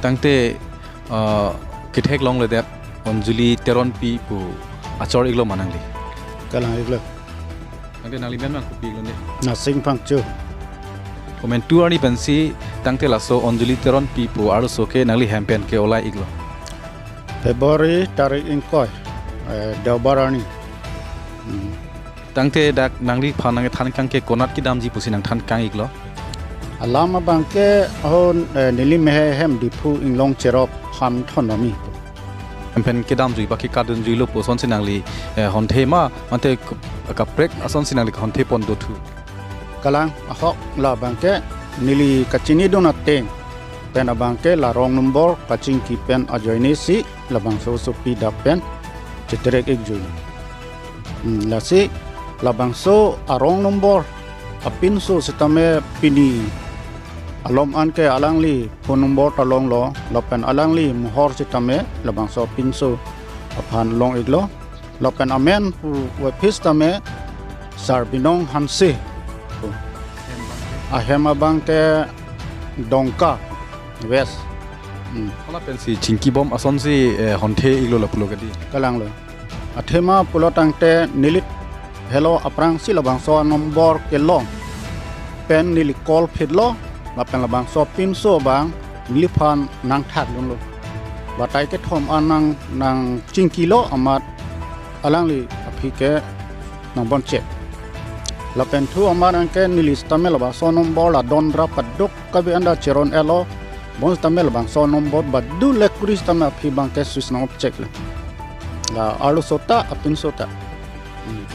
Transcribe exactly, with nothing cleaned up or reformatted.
Tangte, uh, kethek longledet Anjali Teronpi pu achor-iklo ma nangli? Kalang-iklo. Tangte nangli men abang kopi-iklo ne? Nasing Phangcho. Komantu arni pensi tangte laso Anjali Teronpi pu arloso ke nangli hem pen ke olai-iklo? February tarik ingkoi, eh, Deobar arni. Hmm. Tangte dak nangliphan nangthan kang ke konat kedamji pusi nangthan kang-iklo? Alam abang ke ahon, eh, neli mehai ahem Diphu Inglong Cherop Phan Thon Ami. Hem pen kedamjui ba kekardunjuilo pu asonsi nangli, eh, honthe ma, mate k-, kaprek asonsi nangli honthe pon do thu? Kalang, ahok, labang ke neli kachinidun ateng pen abang ke la rong nombor kachingki pen ajoine si labangso osopi dak pen cheterek-ikjui. Hmm, lasi labangso arong nombor apinso sitame pini alom an ke alangli phone nombor ta longlo, lapen alangli mohor sitame labangso apinso aphan long-iklo. Lapen amen pu webpage tame Sarbinong Hanse. Ahem abang ke Dongka West. Hmm. Hala pensi chingkibom asonsi, eh, honthe-iklo lapulo kedi? Kalanglo. Athema pulo tangte neli helo aphrangsi labangso nombor kelong pen neli call phitlo, lapen labangso apinso abang neliphan nangthakdunlo. Batai kethom an nang, nangchingkilo amat alangli aphi ke nangbon-chek. Lapen thu amat anke neli sitame labangso nombor la don ra paduk kabi anda cheron-etlo, bonsitame labangso nombor badu le kuri sitame aphi abang ke switch nang-off chek le. La arloso ta apinso ta. Hmm.